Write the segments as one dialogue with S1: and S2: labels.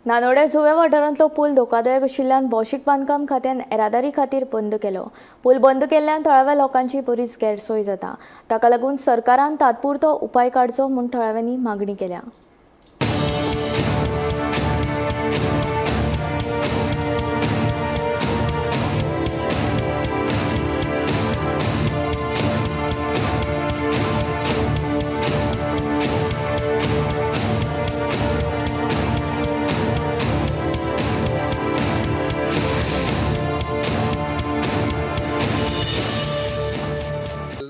S1: नानोड्या जुंव्या वाठारांतलो पूल धोकादायक आशिल्ल्यान भौशीक बांदकाम खात्यान येरादारी खातीर बंद केलो. पूल बंद केल्ल्यान थळाव्या लोकांची बरीच गैरसोय जाता. ताका लागून सरकारान तात्पुरतो उपाय काडचो म्हूण थळाव्यांनी मागणी केल्या.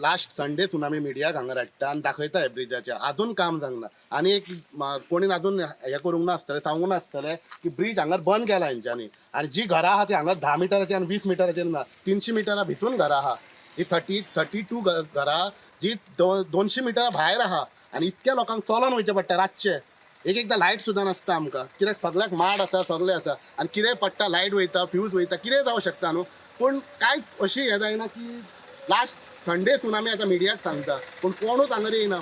S2: लास्ट संडे सुनामी मिडियाक हांगा हाडटा आनी दाखयता हे ब्रिजाचें आजून काम जावंक ना. आनी एक कोणीन आजून हें करूंक नासतलें, सांगूंक नासतलें की ब्रीज हांगार बंद केला हेंच्यांनी. आनी जी घरां आहा ती हांगा 10 मिटराचेर आनी 20 मिटराचेर ना, 300 मिटरा भितून घरां आहा. ही 32 घरां जी 200 मिटरा भायर आहा. आनी इतक्या लोकांक चलोन वयचें पडटा रातचें. एक एकदां लायट सुद्दां नासता आमकां, कित्याक सगळ्याक माड आसा, सगळें आसा. आनी कितें पडटा, लायट वयता, फ्यूज वयता, कितें जावं शकता न्हू. पूण कांयच अशी हें जायना की लास्ट संडे सुनामी आतां मिडियाक सांगता, पूण कोणूच हांगा येयना.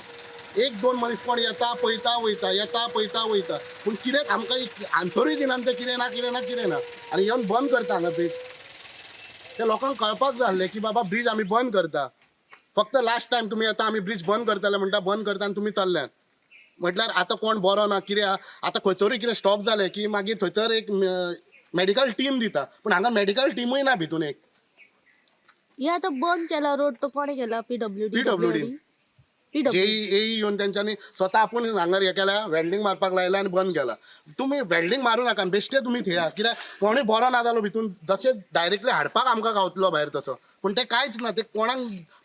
S2: एक दोन मनीस कोण येता पळयता वयता, येता पळयता वयता, पूण कितें आमकां एक आन्सरूय दिना ते, कितें ना कितें ना कितें ना. आनी येवन बंद करता हांगा ब्रीज. ते लोकांक कळपाक जाय आसलें की बाबा ब्रीज आमी बंद करता. फक्त लास्ट टायम तुमी येता, आमी ब्रीज बंद करतले म्हणटा, बंद करता आनी तुमी चल्ल्यात. म्हटल्यार आतां कोण बरो ना कितें आहा. आतां खंयसरूय कितें स्टॉप जालें की मागीर थंयसर एक मेडिकल टीम दिता, पूण हांगा मेडिकल टिमूय ना भितून एक.
S3: हे आता बंद केला रोड तो कोणे केला? पीडब्ल्यूडी.
S2: PWD. JEE एई येवन तेंच्यांनी स्वता आपूण हांगा हें केल्या, वेल्डींग मारपाक लायला आनी बंद केला. तुमी वेल्डींग मारूं नाका, बेश्टे तुमी थेया, कित्याक कोणूय बरो ना जालो भितून जशें डायरेक्टली हाडपाक आमकां गावतलो भायर तसो. पूण तें कांयच ना, ते कोणाक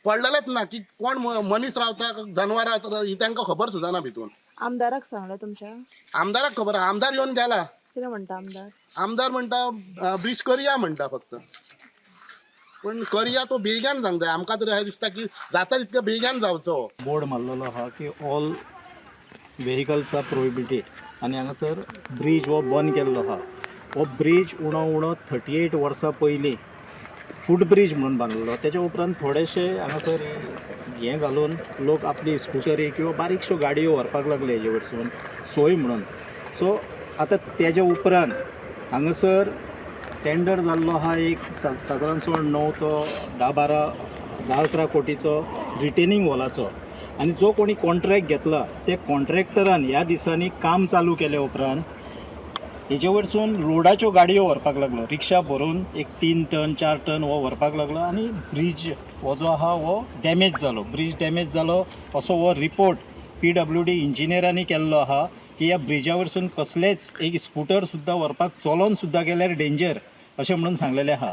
S2: पडलेलेच ना की कोण मनीस रावता जनवरां रावता ही तांकां खबर सुद्दां ना भितून.
S4: आमदाराक सांगलें तुमच्या?
S2: आमदाराक खबर आहा, आमदार येवन गेला.
S4: कितें म्हणटा आमदार?
S2: आमदार म्हणटा ब्रीज करया म्हणटा फक्त, पूण करया तो बेगान सांगता. आमकां तरी अशें दिसता की जाता तितक्या बेगान जावचो.
S5: बोर्ड मारलेलो आहा की ऑल व्हेकल्स आर प्रोहिबिटेड आनी हांगासर ब्रीज हो बंद केल्लो आहा. हो ब्रीज उणो उणो 38 वर्सां पयलीं फूट ब्रीज म्हणून बांदलेलो. तेच्या उपरांत थोडेशे हांगासर हें घालून लोक आपली स्कुटरी किंवा बारीकश्यो गाडयो व्हरपाक लागले हेजे वटसून सोय म्हणून. सो आतां तेज्या उपरांत हांगासर टेंडर जाल्लो आहा एक सादारणसो 9 तो 10 12 10 11 कोटीचो रिटेनींग वॉलाचो. आनी जो कोणी कॉन्ट्रॅक्ट घेतला ते कॉन्ट्रॅक्टरान ह्या दिसांनी काम चालू केल्या उपरांत हेजे वरसून लोडाच्यो गाडयो व्हरपाक लागलो. रिक्षा भरून एक 3 टन 4 टन हो व्हरपाक लागलो आनी ब्रीज हो जो आहा हो डॅमेज जालो. ब्रीज डॅमेज जालो असो हो रिपोर्ट PWD इंजिनियरांनी केल्लो आहा की ह्या ब्रिजा वरसून कसलेच एक स्कुटर सुद्दां व्हरपाक चलोन सुद्दां गेल्यार डेंजर अशें म्हणून सांगलेलें आहा.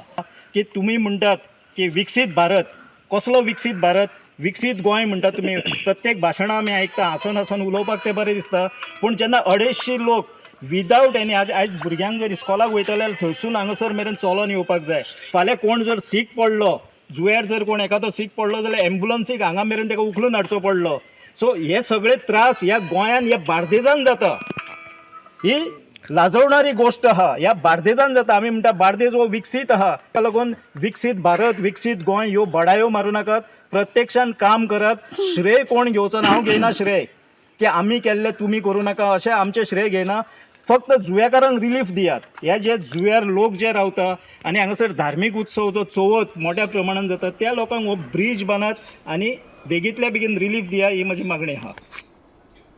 S5: की तुमी म्हणटात की विकसीत भारत, कसलो विकसीत भारत? विकसीत गोंय म्हणटा तुमी. प्रत्येक भाशणां आमी आयकता, हांसून हांसून उलोवपाक तें बरें दिसता, पूण जेन्ना 250 लोक विदावट एनी, आज आयज भुरग्यांक जर इस्कॉलाक वयतले जाल्यार थंयसून हांगासर मेरेन चलोन येवपाक जाय. फाल्यां कोण जर सीक पडलो, जुंव्यार जर कोण एखादो सीक पडलो जाल्यार एम्बुलन्सीक हांगा मेरेन ताका उखलून हाडचो पडलो. सो हे सगळे त्रास ह्या गोंयान, ह्या बार्देजान जाता. ही लाजवणारी गोश्ट आहा, ह्या बार्देजान जाता. आमी म्हणटा बार्देज हो विकसीत आहा, ताका लागून विकसीत भारत, विकसीत गोंय ह्यो बडायो मारूं नाकात, प्रत्यक्षान काम करात. श्रेय कोण घेवचो ना, हांव घेयना श्रेय की आमी केल्लें तुमी करूं नाका अशें आमचें श्रेय घेयना. फक्त जुंव्याकारांक रिलीफ दियात. हे जे जुंव्यार लोक जे रावता आनी हांगासर धार्मीक उत्सव जो चवथ मोठ्या प्रमाणान जाता त्या लोकांक हो ब्रीज बांदात आनी बेगींतल्या बेगीन रिलीफ दिया, ही म्हजी मागणी आहा.